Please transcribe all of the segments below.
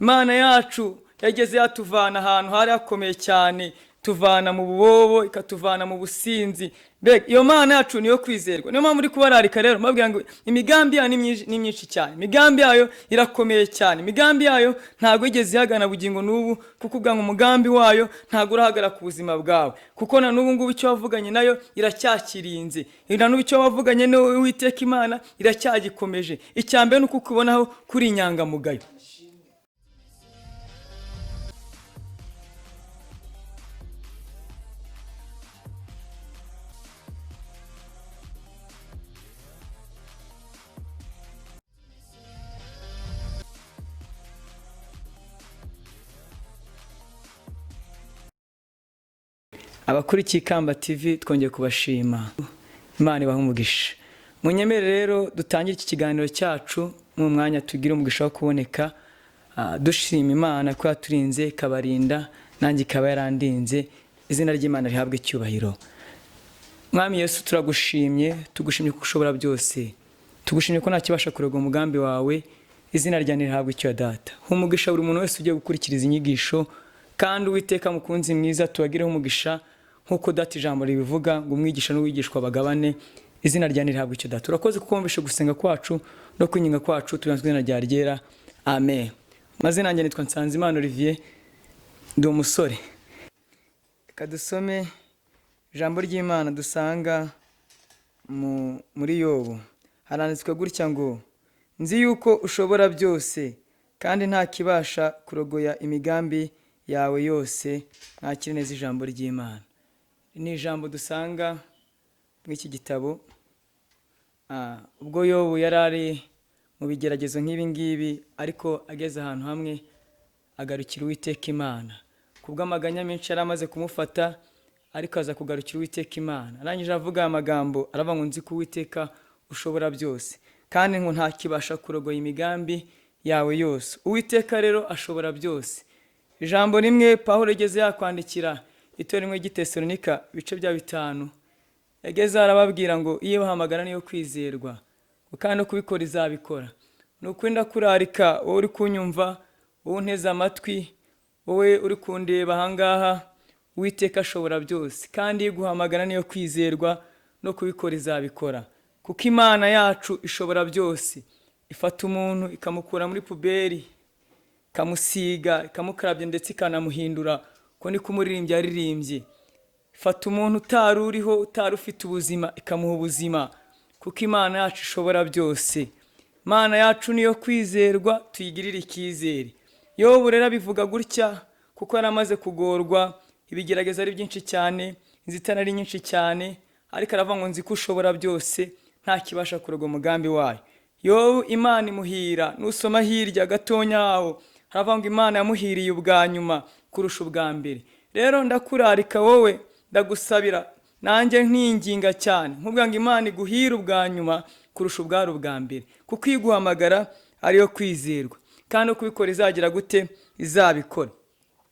Imana yacu yageze yatuvana ahantu hari hakomeye cyane, tuvana mu bubobo, ikatuvana mu businzi. Mbega iyo Mana yacu niyo kwizerwa. Niyo mpamvu uri kubararika rero mbabwira ngo imigambi yayo ni myinshi cyane, imigambi yayo irakomeye cyane, imigambi yayo ntabwo yigeze ihagana bugingo n'ubu, kuko ubwa ngo umugambi wayo ntabwo urahagara ku buzima bwawe, kuko na n'ubu ngubu icyo wavuganye nayo iracyakirinze, na n'ubu icyo wavuganye n'Uwiteka Imana iracyagikomeje. Icya mbere ni uko ukubonaho kuri inyangamugayo. Abakurikiye Ikamba TV twongeye kubashima, Imana ibahe umugisha. Munyemere rero dutangire iki kiganiro cyacu mu mwanya tugira umugisha wo kuboneka, dushima Imana ko yaturinze ikabarinda, nanjye ikaba yarandinze. Izina ry'Imana rihabwe icyubahiro. Mwami Yesu, turagushimye, tugushimye kuko ushobora byose, tugushimye ko ntakibasha kurega umugambi wawe. Izina ryawe rihabwe icyubahiro Data. Umugisha buri muntu wese ugiye gukurikiriza inyigisho, kandi Uwiteka mukunzi mwiza tubagireho umugisha nk'uko Data ijambo ribivuga ngo umwigisha n'uwigishwa bagabane. Izina ryawe rihabwe icyo Data. Urakoze kuko wumvishe gusenga kwacu no kwinginga kwacu, tubihanzwe izina rya ryera, amen. Mazina yanjye nitwa Nsanzimana Olivier, ndi umusore. Reka dusome ijambo ry'Imana dusanga muri Yobu. Haranditswe gutya ngo: nzi yuko ushobora byose, kandi nta kibasha kurogoya imigambi yawe yose. Mwakire neza ijambo ry'Imana. Ni ijambo dusanga muri iki gitabo. Ubwo Yobu yari ari mu bigeragezo nk'ibi ngibi, ariko ageze ahantu hamwe agarukira Uwiteka Imana. Kubw'amaganya menshi yari amaze kumufata, ariko aza kugarukira Uwiteka Imana. Arangije avuga aya magambo, aravuga ngo nzi ko Uwiteka ushobora byose, kandi ngo ntakibasha kurogoya imigambi yawe yose. Uwiteka rero ashobora byose. Ijambo rimwe Pawulo yageze yakwandikira itorero rimwe ry'i Tesalonika, ibice bya 5, yageze arababwira ngo iyo bahamagara niyo kwizerwa, kandi no kubikora izabikora. Ni ukuri ndakurarika wowe uri kunyumva, wowe unteze amatwi, wowe uri kundeba ahangaha, Uwiteka ashobora byose, kandi iyo iguhamagara niyo kwizerwa, no kubikora izabikora. Kuko Imana yacu ishobora byose. Ifata umuntu ikamukura muri puberi, ikamusiga, ikamukarabya, ndetse ikanamuhindura. Ko niko umuririmbyi yaririmbye. Ifata umuntu utari uriho, utari ufite ubuzima, ikamuha ubuzima. Kuko Imana yacu ishobora byose. Imana yacu niyo kwizerwa, tuyigirire icyizere. Yobu rero abivuga gutya kuko yari amaze kugorwa, ibigeragezo ari byinshi cyane, inzitane ari nyinshi cyane, ariko aravuga ngo nzi ko ushobora byose, nta kibasha kuroga umugambi wayo. Yobu Imana imuhira. Nusoma hirya gatonya aho haravuga ngo Imana yamuhiriye ubwa nyuma kurusha ubwa mbere. Rero ndakurarika wowe, ndagusabira nanjye nkinginga cyane, nkubwira ngo Imana iguhire ubwa nyuma kurusha ubwari ubwa mbere, kuko iguhamagara ariyo kwizerwa, kandi kubikora izagira gute? Izabikora.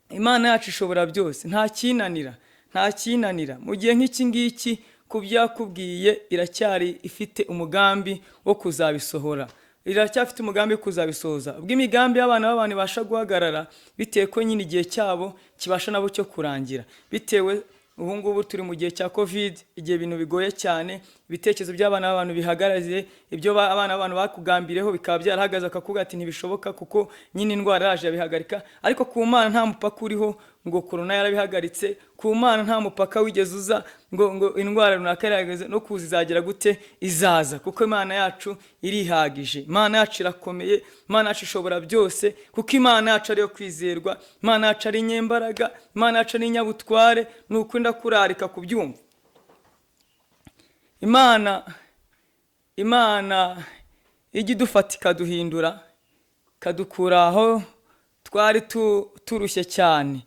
Imana yacu ishobora byose, nta kinanira, nta kinanira. Mu gihe nk'iki ngiki ku byo yakubwiye iracyari ifite umugambi wo kuzabisohora, iracyafite umugambi wo kuzabisohoza. Ubwo imigambi y'abana b'abantu ibasha guhagarara bitewe ko nyine igihe cyabo kibasha nabo cyo kurangira, bitewe ubu ngubu turi mu gihe cya Covid, igihe ibintu bigoye cyane, ibitekerezo by'abana b'abantu bihagaraze, ibyo abana b'abantu bakugambireho bikaba byarahagaze, bakakubwira ati ntibishoboka kuko nyine indwara yaje yabihagarika. Ariko ku Mana nta mupaka uriho ngo corona yarabihagaritse, ku Mana nta mupaka wigeze uza ngo indwara runaka yarahagaze, no kuza izagera gute? Izaza, kuko Imana yacu irihagije, Imana yacu irakomeye, Imana yacu ishobora byose, kuko Imana yacu ariyo kwizerwa, Imana yacu ari inyembaraga, Imana yacu ari inyabutware. Ni ukuri ndakurarika kubyumva. Imana ijya idufata ikaduhindura, ikadukura aho twari turushye cyane.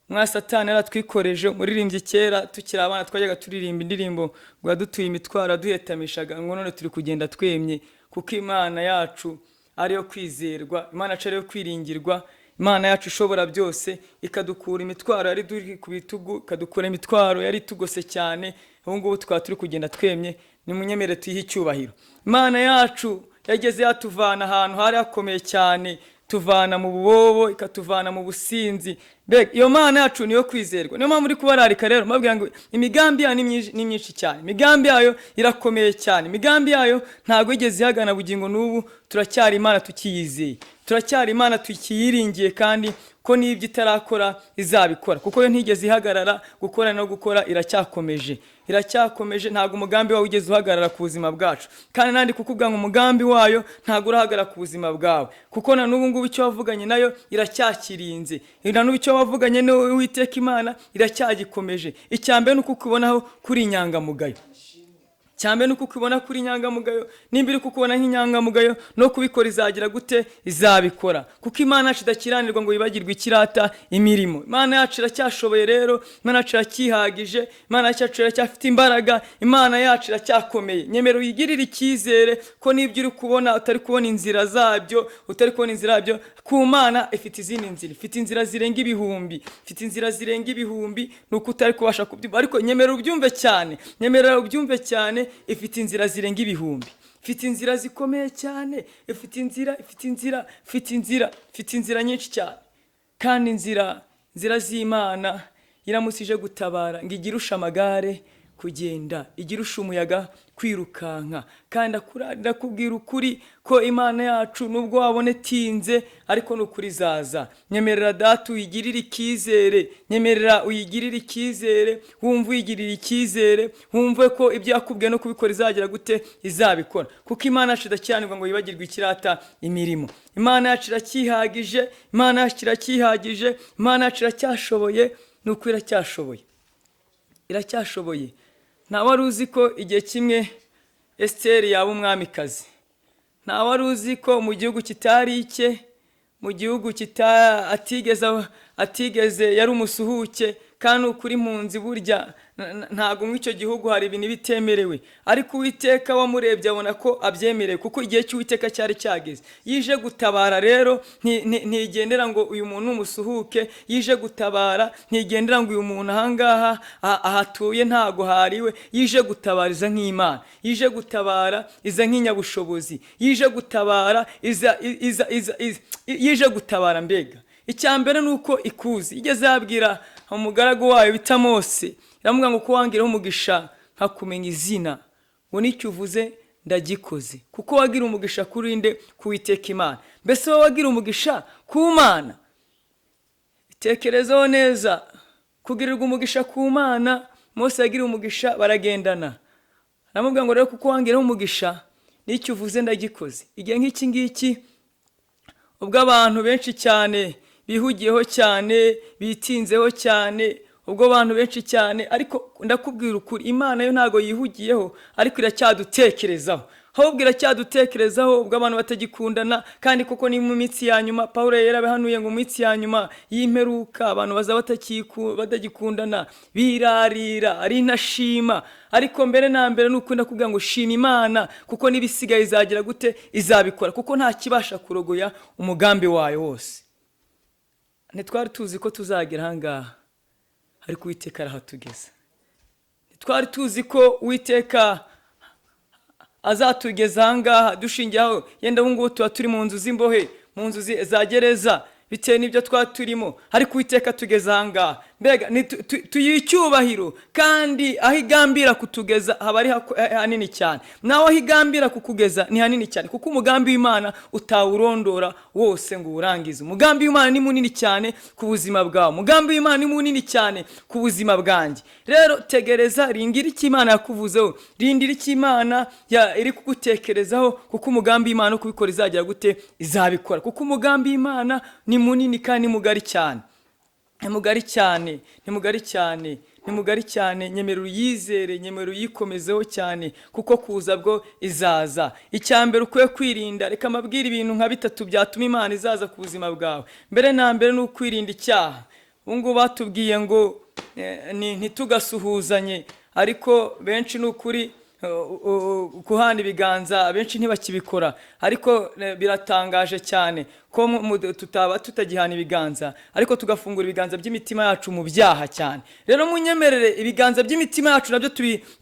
Mwa Satani yaratwikoreje. Muririmbyi kera tukiri abana twajyaga turirimba indirimbo ngo yadutuye imitwaro, yaduhetamishaga, ngo none turi kugenda twemye, kuko Imana yacu ariyo kwizerwa, Imana yacu ariyo kwiringirwa, Imana yacu ishobora byose, ikadukura imitwaro yari duri ku bitugu, ikadukura imitwaro yari tugose cyane. Ubu ngubu tukaba turi kugenda twemye. Nimunyemere tuyihe icyubahiro. Imana yacu yageze yatuvana ahantu hari hakomeye cyane, ikatuvana mu bubobo, ikatuvana mu businzi. Mbega iyo Mana yacu niyo kwizerwa. Niyo mpamvu uri kubararika rero, mbabwira ngo imigambi yayo ni myinshi cyane, imigambi yayo irakomeye cyane, imigambi yayo ntabwo igeze ihagana. Bugingo n'ubu turacyari Imana tukiyizeye, turacyari Imana tukiyiringiye, kandi ko n'ibyo itarakora izabikora, kuko yo ntigeze ihagarara gukora no gukora, iracyakomeje, iracyakomeje. Ntabwo umugambi wawe ugeze uhagarara ku buzima bwacu, kandi nandi kukubwira ngo umugambi wayo ntabwo urahagarara ku buzima bwawe, kuko na n'ubu ngubu icyo wavuganye nayo iracyakirinze, na n'ubu icyo wavuganye n'Uwiteka Imana iracyagikomeje. Icya mbere ni uko ukubonaho kuri inyangamugayo. Cyane ni uko ukubona kuri inyangamugayo. Nimba iri kukubona nk'inyangamugayo, no kubikora izagira gute? Izabikora, kuko Imana yacu idakiranirwa ngo yibagirwe ikirata imirimo. Imana yacu iracyashoboye rero, Imana yacu iracyihagije, Imana yacu iracyafite imbaraga, Imana yacu iracyakomeye. Nyemera uyigirire icyizere ko n'ibyo uri kubona utari kubona inzira zabyo, utari kubona inzira yabyo, ku Mana ifite izindi nzira, ifite inzira zirenga ibihumbi, ifite inzira zirenga ibihumbi. Ni uko utari kubasha kubyumva, ariko nyemera ubyumve cyane, nyemerera ubyumve cyane. Ifite inzira zirenga ibihumbi, ifite inzira zikomeye cyane, ifite inzira, ifite inzira, ifite inzira, ifite inzira nyinshi cyane. Kandi inzira z'Imana, iramutse ije gutabara ngo igirushe amagare kugenda, igirusha umuyaga kwirukanka. Kandi ndakubwira ukuri ko Imana yacu, nubwo wabona itinze, ariko ni ukuri izaza. Nyemerera data uyigirire icyizere, nyemerera uyigirire icyizere, wumve uyigirire icyizere, wumve ko ibyo yakubwiye no kubikora izagira gute? Izabikora, kuko Imana yacu idakiranirwa ngo yibagirwe ikirata imirimo. Imana yacu iracyihagije, Imana yacu iracyihagije, Imana yacu iracyashoboye, ni uko iracyashoboye, iracyashoboye. Nta wari uzi ko igihe kimwe Esiteri yaba umwamikazi. Nta wari uzi ko mu gihugu kitari icye, mu gihugu atigeze, yari umusuhuke. Kandi ukuri impunzi burya ntabwo muri icyo gihugu hari ibintu bitemerewe, ariko Uwiteka wamurebye abona ko abyemerewe, kuko igihe cy'Uwiteka cyari cyageze. Yije gutabara rero ntigendera ngo uyu muntu umusuhuke, yije gutabara ntigendera ngo uyu muntu ahangaha ahatuye ntago hariwe. Yije gutabara iza nk'Imana, yije gutabara iza nk'inyabushobozi, yije gutabara iza iza iza yije gutabara. Mbega icya mbere ni uko ikuzi. Igeze yabwira umugaragu wayo bita Mose, iramubwira ngo ko wangiraho umugisha nkakumenya izina, ngo n'icyo uvuze ndagikoze, kuko wagira umugisha kuri nde? Ku Witeka Imana. Mbese wowe wagira umugisha ku Mana? Tekerezaho neza, kugirirwa umugisha ku Mana. Mose yagiriye umugisha, baragendana, aramubwira ngo rero kuko wangiraho umugisha, n'icyo uvuze ndagikoze. Igihe nk'iki ngiki, ubwo abantu benshi cyane bihugiyeho cyane, bitinzeho cyane, ubwo abantu benshi cyane, ariko ndakubwira ukuri, Imana yo ntabwo yihugiyeho, ariko iracyadutekerezaho, ahubwo iracyadutekerezaho ubwo abantu batagikundana. Kandi koko ni mu minsi ya nyuma, Paul yarabihanuye ngo mu minsi ya nyuma y'imperuka abantu bazaba batagikundana, birarira, ari intashima. Ariko mbere na mbere ni ukunda kuvuga ngo shima Imana, kuko n'ibisigaye izagira gute? Izabikora, kuko nta kibasha kurogoya umugambi wayo wose. Ntitwari tuzi ko tuzagera ahangaha, ariko Uwiteka arahatugeza. Ntitwari tuzi ko Uwiteka azatugeza ahangaha dushingiye aho yenda ubu ngubu tuba turi mu nzu z'imbohe, mu nzu za gereza, bitewe n'ibyo twaba turimo, ariko Uwiteka tugeze ahangaha. Mbega tuyihe icyubahiro. Kandi aho igambira kutugeza haba ari hanini cyane, nawe aho igambira kukugeza ni hanini cyane, kuko umugambi w'Imana utawurondora wose ngo uwurangize. Umugambi w'Imana ni munini cyane ku buzima bwawe, umugambi w'Imana ni munini cyane ku buzima bwanjye. Rero tegereza, rindira icyo Imana yakuvuzeho, rindira icyo Imana iri kugutekerezaho, kuko umugambi w'Imana wo kubikora izagira gute? Izabikora, kuko umugambi w'Imana ni munini kandi ni mugari cyane, ni mugari cyane, ni mugari cyane, ni mugari cyane. Nyemera uyizere, nyemera uyikomezeho cyane, kuko kuza bwo izaza. Icya mbere ukwiye kwirinda, reka mbabwire ibintu nka bitatu byatuma Imana izaza ku buzima bwawe. Mbere na mbere ni ukwirinda icyaha. Ubu ngubu batubwiye ngo ntitugasuhuzanye, ariko benshi ni ukuri guhana ibiganza benshi ntibakibikora. Ariko biratangaje cyane ko tutaba tutagihana ibiganza, ariko tugafungura ibiganza by'imitima yacu mu byaha cyane. Rero munyemerere ibiganza by'imitima yacu nabyo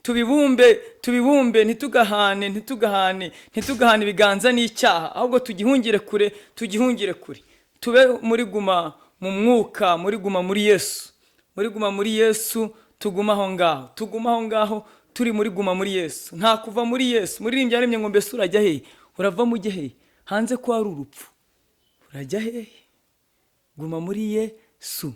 tubibumbe, tubibumbe, ntitugahane, ntitugahane, ntitugahane ibiganza n'icyaha, ahubwo tugihungire kure, tugihungire kure. Tube muri guma mu mwuka, muri guma muri Yesu, muri guma muri Yesu. Tuguma aho ngaho, tuguma aho ngaho, turi muri guma muri Yesu, nta kuva muri Yesu. Muririmbyi yaremye ngo: "Mbese urajya hehe? Urava mujye hehe? Hanze ko hari urupfu, urajya hehe?" Guma muri Yesu.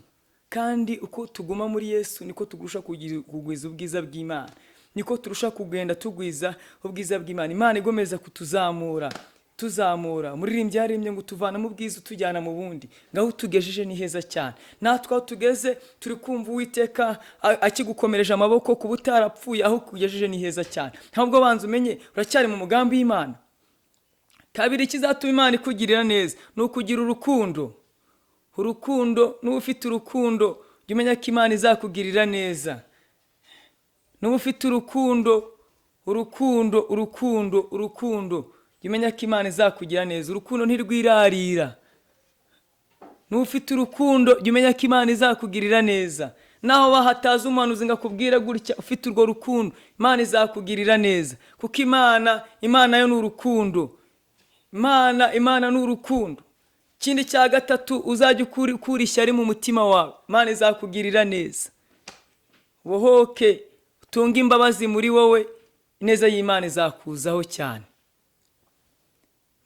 Kandi uko tuguma muri Yesu niko tugusha kugwiza ubwiza bw'Imana, niko turusha kugenda tugwiza ubwiza bw'Imana. Imana igomeza kutuzamura, tuzamura. Muririmbyi yaremye ngo: "Tuvana mu bwiza utujyana mu bundi." Ngaho utugejeje ni heza cyane. Natwe aho tugeze turi kumva Uwiteka akigukomereje amaboko kuba utarapfuye. Aho ukugejeje ni heza cyane. Ntabwo banza umenye, uracyari mu mugambi w'Imana? Kabiri, ikizatuma Imana ikugirira neza ni ukugira urukundo. Urukundo, n'uba ufite urukundo, jya umenya ko Imana izakugirira neza. N'uba ufite urukundo, urukundo, urukundo, urukundo, jya umenya ko Imana izakugira neza. Urukundo ntirwirarira. N'uba ufite urukundo, jya umenya ko Imana izakugirira neza. Naho bahataza umuhanuzi ngo akubwire gutya, ufite urwo rukundo, Imana izakugirira neza, kuko Imana yo ni urukundo. Imana ni urukundo. Ikindi cya gatatu, uzajya ukura ishyari mu mutima wawe, Imana izakugirira neza. Bohoke, utunge imbabazi muri wowe, ineza y'Imana izakuzaho cyane.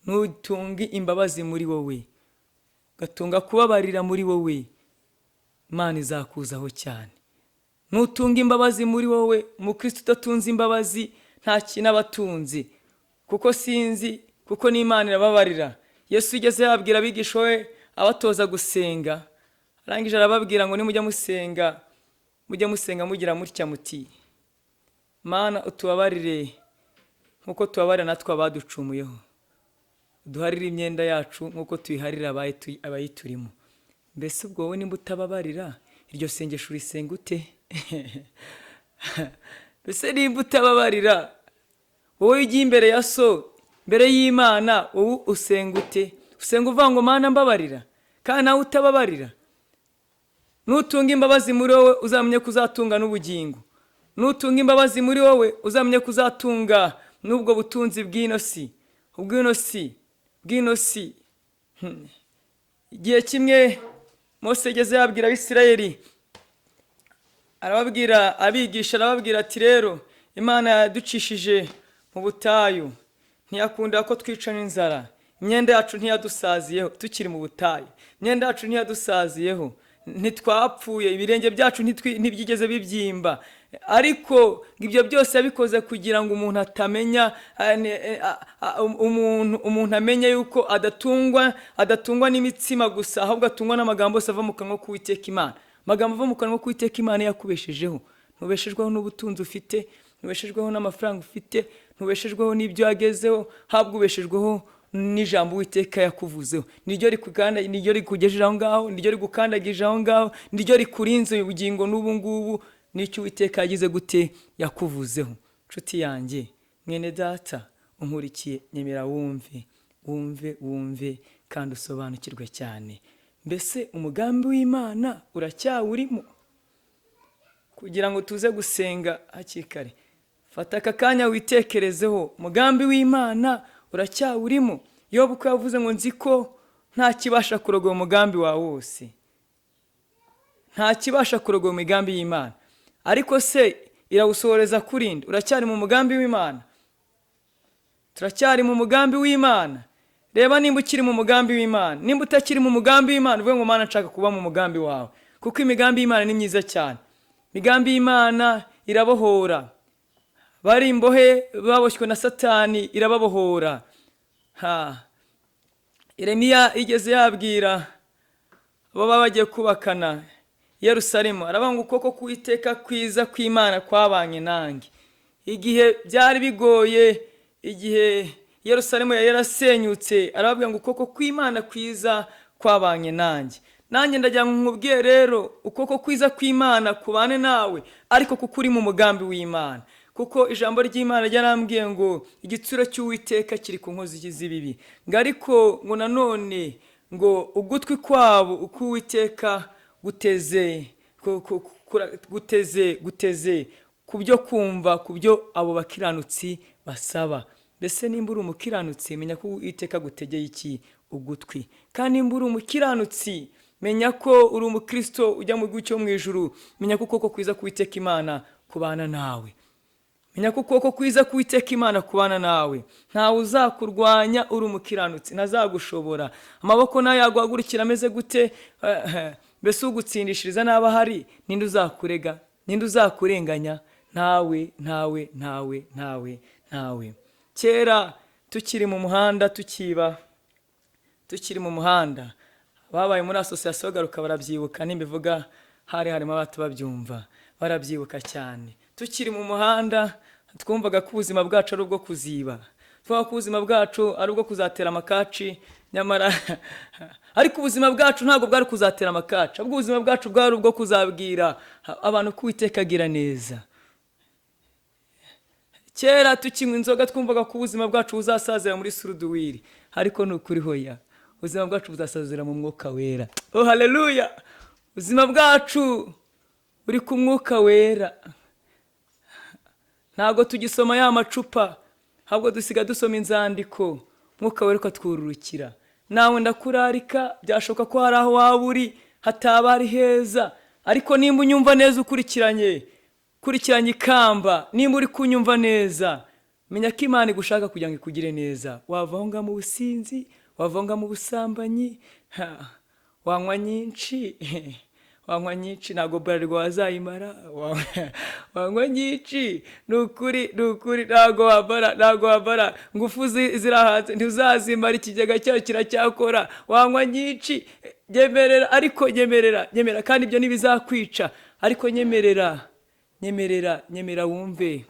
Nutunge imbabazi muri wowe, ugatunga kubabarira muri wowe, Imana izakuzaho cyane. Nutunga imbabazi muri wowe. Umukristo udatunze imbabazi nta kintu aba atunze, kuko sinzi, kuko n'Imana irababarira. Yesu ugeze yabwira abigisha we, abatoza gusenga, arangije arababwira ngo: "Nimujya musenga, mujye musenga mugira mutya muti: Mana, utubabarire nk'uko tubabarira natwe abaducumuyeho, duharire imyenda yacu nk'uko tuyiharira abayiturimo." Mbese ubwo wowe nimba utababarira, iryo sengesho urisenga ute? Mbese nimba utababarira, wowe ugiye imbere ya So, imbere y'Imana, wowe usenga ute? Usenga uvuga ngo: "Mana, mbabarira," kandi nawe utababarira? Nutunga imbabazi muri wowe, uzamenye ko uzatunga n'ubugingo. Nutunga imbabazi muri wowe, uzamenye ko uzatunga n'ubwo butunzi bw'ino si, ubw'ino si, bw'ino si. Igihe kimwe Mose yageze yabwira Abisirayeli, arababwira, abigisha, arababwira ati: "Rero Imana yaducishije mu butayu, ntiyakunda ko twica n'inzara. Imyenda yacu ntiyadusaziyeho tukiri mu butayu, imyenda yacu ntiyadusaziyeho, ntitwapfuye, ibirenge byacu ntibyigeze bibyimba." Ariko ibyo byose yabikoze kugira ngo umuntu atamenya, umuntu amenye yuko adatungwa n'imitsima gusa, ahubwo atungwa n'amagambo yose ava mu kanwa k'Uwiteka Imana. Amagambo ava mu kanwa k'Uwiteka Imana yakubeshejeho. Ntubeshejweho n'ubutunzi ufite, ntubeshejweho n'amafaranga ufite, ntubeshejweho n'ibyo wagezeho, habwo ubeshejweho n'ijambo Uwiteka yakuvuzeho. Niryo rikuganda, niryo rikugejeje aho ngaho, niryo rigukandagije aho ngaho, niryo rikurinze ubugingo n'ubu ngubu. N'icyo Uwiteka yagize gute? Yakuvuzeho. Nshuti yanjye, mwene data unkurikiye, nyemera wumve, wumve, wumve kandi usobanukirwe cyane. Mbese umugambi w'Imana uracyawurimo? Kugira ngo tuze gusenga hakiri kare, fata aka kanya witekerezeho. Umugambi w'Imana uracyawurimo? Yobu ko yavuze ngo: "Nzi ko nta kibasha kurogoya umugambi wawe wose." Nta kibasha kurogoya imigambi y'Imana, ariko se irawusohoreza kurinda? Uracyari mu mugambi w'Imana? Turacyari mu mugambi w'Imana? Reba nimba ukiri mu mugambi w'Imana. Nimba utakiri mu mugambi w'Imana, uvuge ngo: "Mana, nshaka kuba mu mugambi wawe," kuko imigambi y'Imana ni myiza cyane. Imigambi y'Imana irabohora. Bari imbohe baboshywe na Satani, irababohora. Ha, Yeremiya igeze yabwira abo baba bagiye kubakana Yerusalemu, aravuga ngo: "Ukuboko k'Uwiteka kwiza kw'Imana kwabanye nanjye igihe byari bigoye." Igihe Yerusalemu yari yarasenyutse, arababwira ngo: "Ukuboko kw'Imana kwiza kwabanye nanjye." Nanjye ndagira ngo nkubwiye rero, ukuboko kwiza kw'Imana kubane nawe, ariko kuko uri mu mugambi w'Imana. Kuko ijambo ry'Imana ryarambwiye ngo: "Igitsure cy'Uwiteka kiri ku nkozi z'ibibi," ngo ariko ngo nanone ngo ugutwi kwabo uk'Uwiteka guteze guteze guteze ku byo kumva, ku byo abo bakiranutsi basaba. Mbese nimba uri umukiranutsi, menya ko Uwiteka agutegeye iki? ugutwi. Kandi nimba uri umukiranutsi, menya ko uri umukristo ujya mu gihugu cyo mu ijuru, menya ko ukuboko kwiza k'Uwiteka Imana kubana nawe. Menya ko ukuboko kwiza k'Uwiteka Imana kubana nawe. Ntawe uzakurwanya uri umukiranutsi, ntazagushobora. Amaboko nayo yaguhagurukira ameze gute? Mbese ugutsindishiriza n'aba ahari, ninde uzakurega? Ninde uzakurenganya? Ntawe, ntawe, ntawe, ntawe, ntawe. Kera tukiri mu muhanda, tukiba, tukiri mu muhanda, babaye muri association Garuka barabyibuka, nimbivuga hari harimo abato babyumva, barabyibuka cyane. Tukiri mu muhanda twumvaga ko ubuzima bwacu ari ubwo kuziba, twumvaga ko ubuzima bwacu ari ubwo kuzatera amakaci, nyamara ariko ubuzima bwacu ntabwo bwari kuzatera amakaci, ahubwo ubuzima bwacu bwari ubwo kuzabwira abantu ko Uwiteka agira neza. Kera tukinywa inzoga twumvaga ko ubuzima bwacu buzasazira muri suruduwiri, ariko ni ukuri hoya, ubuzima bwacu buzasazira mu Mwuka Wera. Oh haleluya! Ubuzima bwacu buri ku Mwuka Wera. Ntabwo tugisoma ya macupa, ahubwo dusiga dusoma inzandiko, Mwuka Wera ukatwururukira. Nawe ndakurarika, byashoboka ko hari aho waba uri hataba ari heza, ariko nimba unyumva neza, ukurikiranye ikamba, nimba uri kunyumva neza, menya ko Imana igushaka kugira ngo ikugire neza. Wava aho ngaho mu businzi, wava aho ngaho mu busambanyi, wanywa nyinshi, wanywa nyinshi, ntabwo Bralirwa wazayimara. Wanywa nyinshi, ni ukuri, ni ukuri, ntabwo wamara, ntabwo wamara. Ngufu ziri hanze ntuzazimara, ikigega cyayo kiracyakora. Wanywa nyinshi, nyemerera, ariko nyemerera, nyemerera, kandi ibyo ntibizakwica, ariko nyemerera, nyemerera, nyemera wumve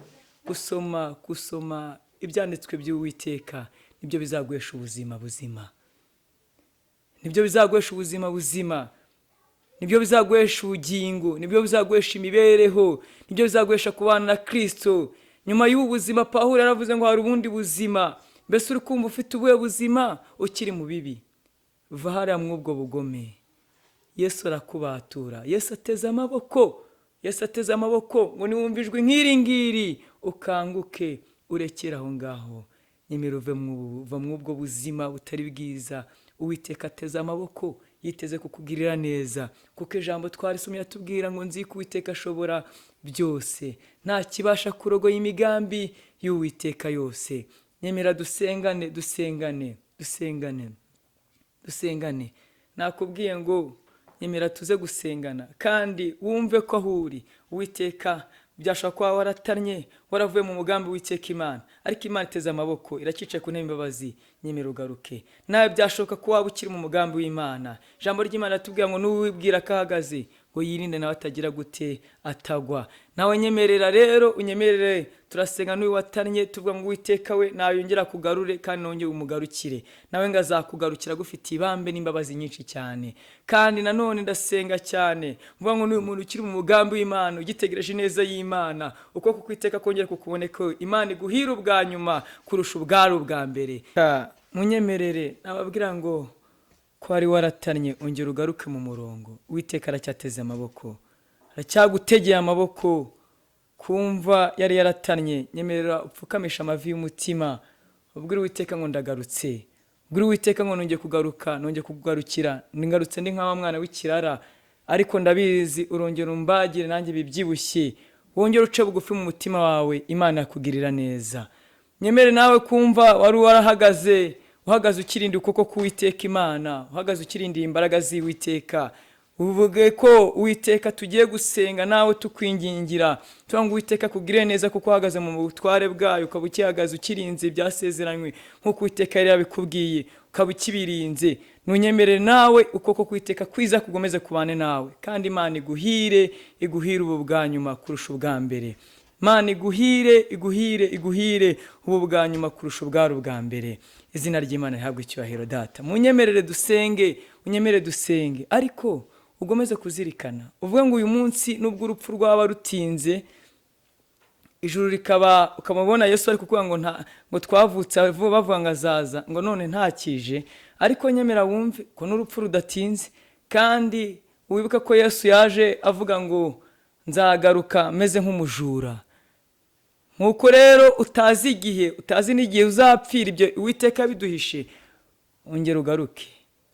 gusoma ibyanditswe by'Uwiteka, nibyo bizaguhesha ubuzima buzima, nibyo bizaguhesha ubuzima buzima, nibyo bizaguhesha ubugingo, nibyo bizaguhesha imibereho, nibyo bizaguhesha kubana na Kristo. Nyuma y'ubu buzima, Pawulo yaravuze ngo hari ubundi buzima. Mbese uri kumva ufite ubuhe buzima ukiri mu bibi? Va hariya mw'ubwo bugome. Yesu arakubatura, Yesu ateze amaboko, Yesu ateze amaboko ngo niwumve ijwi nk'iri ngiri ukanguke, urekere aho ngaho. Nyemera uve mw'ubwo buzima butari bwiza. Uwiteka ateze amaboko, yiteze kukugirira neza, kuko ijambo twarisomye atubwira ngo nzi ko Uwiteka ashobora byose, nta kibasha kurogoya imigambi y'Uwiteka yose. Nyemera dusengane, dusengane, dusengane, dusengane. Nakubwiye ngo nyemera tuze gusengana, kandi wumve ko aho uri Uwiteka, byashobora kuba waratannye, waravuye mu mugambi w'Uwiteka Imana, ariko Imana iteze amaboko, iracicaye ku ntebe y'imbabazi. Nyemera ugaruke. Nawe byashoboka ko waba ukiri mu mugambi w'Imana. Ijambo ry'Imana riratubwira ngo n'uwibwira ko ahagaze ngo yirinde nawe atagira gute, atagwa. Nawe nyemerera rero, unyemerere turasenga n'uyu watannye, tuvuga ngo Uwiteka we nayongera kugarure kandi nongere umugarukire, nawe ngo azakugarukira agufitiye ibambe n'imbabazi nyinshi cyane. Kandi nanone ndasenga cyane mvuga ngo n'uyu muntu ukiri mu mugambi w'Imana, ugitegereje ineza y'Imana, uko kukwiteka kongera kukuboneka, Imana iguhira ubwa nyuma kurusha ubwari ubwa mbere. Munyemerere nababwira ngo ko wari waratannye, ongera ugaruke mu murongo. Uwiteka aracyateze amaboko, aracyagutegeye amaboko. Kumva yari yaratannye, nyemerera upfukamisha amavi y'umutima, ubwire Uwiteka ngo ndagarutse, ubwire Uwiteka ngo nongeye kugaruka, nongeye kukugarukira, ngarutse ndi nka wa mwana w'ikirara, ariko ndabizi urongera umbagire nanjye bibyibushye. Wongere uce bugufi mu mutima wawe, Imana yakugirira neza. Nyemere nawe kumva wari warahagaze, uhagaze ukirinda ukuboko k'Uwiteka Imana, uhagaze ukirindiye imbaraga z'Uwiteka, uvuge ko Uwiteka tugiye gusenga nawe tukwingingira, tuvuga ngo Uwiteka akugirire neza, kuko uhagaze mu butware bwayo, ukaba ukihagaze ukirinze ibyasezeranywe nk'uko Uwiteka yari yabikubwiye, ukaba ukibirinze. Ntunyemerere nawe ukuboko k'Uwiteka kwiza kugomeze kubane nawe, kandi Imana iguhire, iguhire ubu bwa nyuma kurusha ubwa mbere. Imana iguhire, iguhire, iguhire ubu bwa nyuma kurusha ubwari ubwa mbere. Izina ry'Imana rihabwe icyubahiro. Data, munyemerere dusenge, unyemerere dusenge, ariko ugomeze kuzirikana uvuge ngo uyu munsi nubwo urupfu rwaba rutinze, ijuru rikaba ukaba ubona Yesu ari kukuvuga ngo nta, ngo twavutse vuba bavuga ngo azaza, ngo none ntakije, ariko nyemera wumve ko n'urupfu rudatinze, kandi wibuke ko Yesu yaje avuga ngo nzagaruka meze nk'umujura. Nkuko rero utazi igihe, utazi n'igihe uzapfira, ibyo Uwiteka biduhishe. Ongera ugaruke,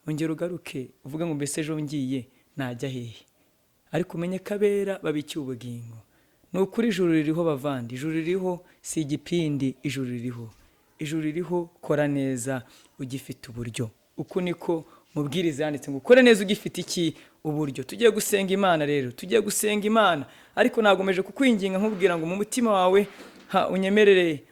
ongera ugaruke, uvuge ngo: "Mbese ejo ngiye najya hehe?" Ariko umenye ko abera babikiwe ubugingo. Ni ukuri, ijuru ririho, bavandi, ijuru ririho, si igipindi, ijuru ririho, ijuru ririho. Kora neza ugifite uburyo. Uku niko mubwiriza yanditse ngo: "Ukore neza ugifite iki? Uburyo." Tugiye gusenga Imana rero, tugiye gusenga Imana, ariko nagomeje kukwinginga nkubwira ngo mu mutima wawe unyemerere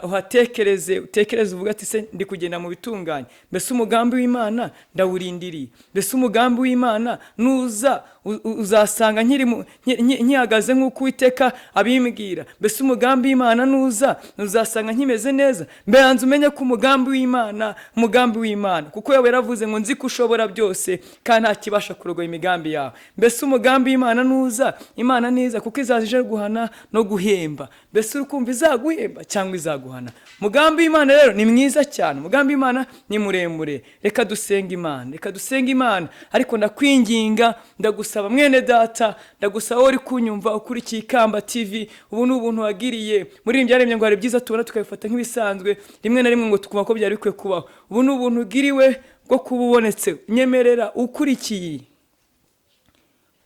uhatekereze, utekereze uvuga ati: "Se ndi kugenda mu bitunganye? Mbese umugambi w'Imana ndawurindiriye? Mbese umugambi w'Imana nuza uzasanga nkihagaze nk'uko Uwiteka abimbwira? Mbese umugambi w'Imana nuza uzasanga nkimeze neza?" Mberanze umenye ko umugambi w'Imana, umugambi w'Imana, kuko yawe yaravuze ngo: "Nzi ko ushobora byose kandi nta kibasha kurogoya imigambi yawe." Mbese umugambi w'Imana nuza, Imana niza, kuko izaza ije guhana no guhemba, mbese uri kumva izaguhemba cyangwa izaguhana? Umugambi w'Imana rero ni mwiza cyane, umugambi w'Imana ni muremure. Reka dusenga Imana, reka dusenga Imana. Ariko ndakwinginga, ndagusaba, mwene data, ndagusaba wowe uri kunyumva, ukurikiye Ikamba TV. Ubu ni ubuntu wagiriye muri ibi byaremye ngo hari byiza tubona tukabifata nk'ibisanzwe, rimwe na rimwe ngo tukumva ko byari bikwiye kubaho. Ubu ni ubuntu ugiriwe bwo kuba ubonetse. Nyemerera ukurikiye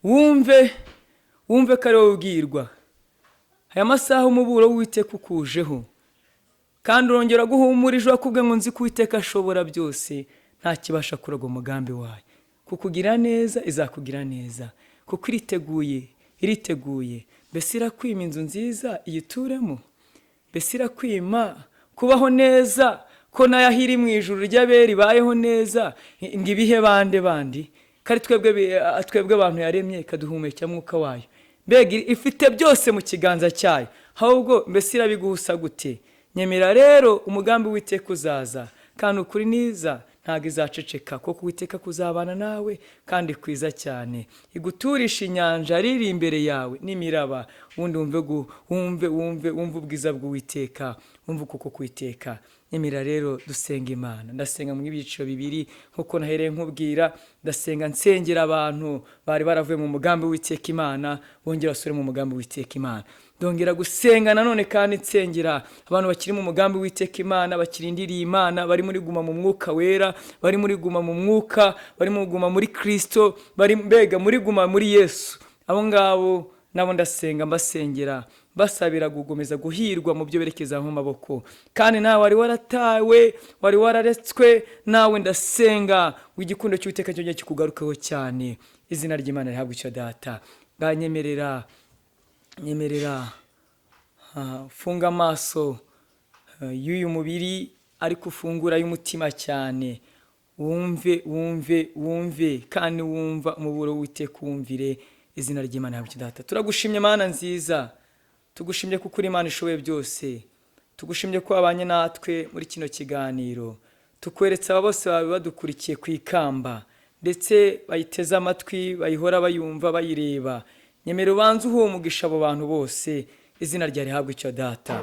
wumve, wumve ko ari wowe ubwirwa. Aya masaha umuburo w'Uwiteka ukujeho, kandi urongera guhumurije wakubwiye ngo: "Nzi ko Uwiteka ashobora byose, nta kibasha kuroga umugambi wayo." Kukugira neza izakugira neza, kuko iriteguye, iriteguye. Mbese irakwima inzu nziza iyituremo? Mbese irakwima kubaho neza, ko nayo aho iri mu ijuru ry'abera ibayeho neza? Ngo ibihe bande bandi ko ari twebwe abantu yaremye ikaduhumekera mwuka wayo? Mbega ifite byose mu kiganza cyayo, ahubwo mbese irabiguhusa gute? Nyemera rero, umugambi w'Uwiteka uzaza, kandi ukuri niza ntabwo izaceceka, kuko Uwiteka kuzabana nawe kandi kwiza cyane. Iguturisha inyanja riri imbere yawe n'imiraba, ubundi wumve wumve wumve wumve ubwiza bw'Uwiteka, wumve ukuboko k'Uwiteka. Nyemera rero dusenga Imana. Ndasenga mu byiciro bibiri nkuko nahereye nkubwira. Ndasenga nsengera abantu bari baravuye mu mugambi w'Uwiteka Imana, bongera basubire mu mugambi w'Uwiteka Imana. Ndongera gusenga nanone kandi nsengera abantu bakiri mu mugambi w'Uwiteka Imana, bakirindiriye Imana, bari muri guma mu mwuka wera, bari muri guma mu mwuka, bari mu guma muri Kristo, bari mbega muri guma muri Yesu. Abo ngabo nabo ndasenga mbasengera, basabira gukomeza guhirwa mu byo berekeza mu maboko. Kandi nawe wari waratawe, wari wararetswe, nawe ndasenga ngo igikundo cy'Uwiteka cyongere kikugarukeho cyane. Izina ry'Imana rihabwe icyo data. Bwanyemerera, nyemerera, funga amaso y'uyu mubiri, ariko ufungura y'umutima cyane, wumve, wumve, wumve, kandi wumva umuburo w'Uwiteka, wumvire. Izina ry'Imana yawe data. Turagushimye Mana nziza, tugushimye kuko uri Imana ishoboye byose. Tugushimye ko wabanye natwe muri kino kiganiro. Tukweretse aba bose bawe badukurikiye ku Ikamba, ndetse bayiteze amatwi, bayihora bayumva, bayireba. Nyemera ubanze uhuwe umugisha abo bantu bose. Izina ryawe rihabwe icyo data.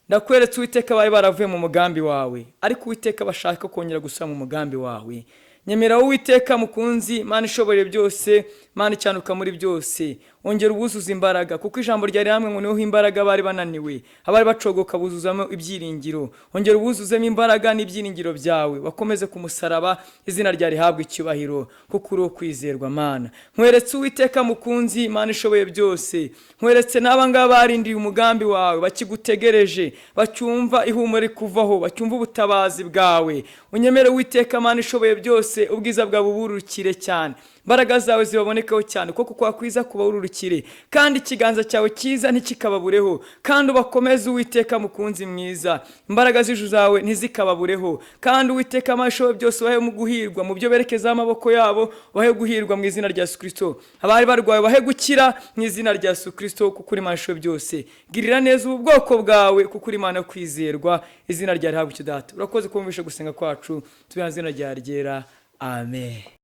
Ndakweretse Uwiteka bari baravuye mu mugambi wawe, ariko Uwiteka bashaka kongera gusubira mu mugambi wawe. Nyemera Uwiteka mukunzi, Mana ishoboye byose, Mana icyanuka muri byose, ongera ubuzuza imbaraga, kuko ijambo ryari hamwe ngo niho imbaraga bari bananiwe, abari bacogoka buzuzamo ibyiringiro. Ongera ubuzuzemo imbaraga n'ibyiringiro byawe, bakomeze ku musaraba. Izina ryawe rihabwe icyubahiro, kuko uri uwo kwizerwa Mana. Nkweretse Uwiteka mukunzi, Mana ishoboye byose, nkweretse n'aba ngaba barindiye umugambi wawe, bakigutegereje, bacyumva ihumure rikuvaho, bacyumva ubutabazi bwawe. Unyemere Uwiteka Mana ishoboye byose, ubwiza bwawe buburukire cyane, imbaraga zawe zibabonekeho cyane, kuko kwa kwiza kubabururukire, kandi ikiganza cyawe cyiza ntikikababureho. Kandi ubakomeze Uwiteka mukunzi mwiza, imbaraga z'ijuru zawe ntizikababureho. Kandi Uwiteka Mana ishoboye byose, ubahe mu guhirwa mu byo berekezaho amaboko yabo, ubahe guhirwa mu izina rya Yesu Kristo. Abari barwaye bahe gukira mu izina rya Yesu Kristo, kuko uri Imana ishoboye byose. Girira neza ubu bwoko bwawe, kuko uri Imana yo kwizerwa. Izina ryawe rihabwe icyo data. Urakoze kumvisha gusenga kwacu, tubiha izina ryawe ryera, amen.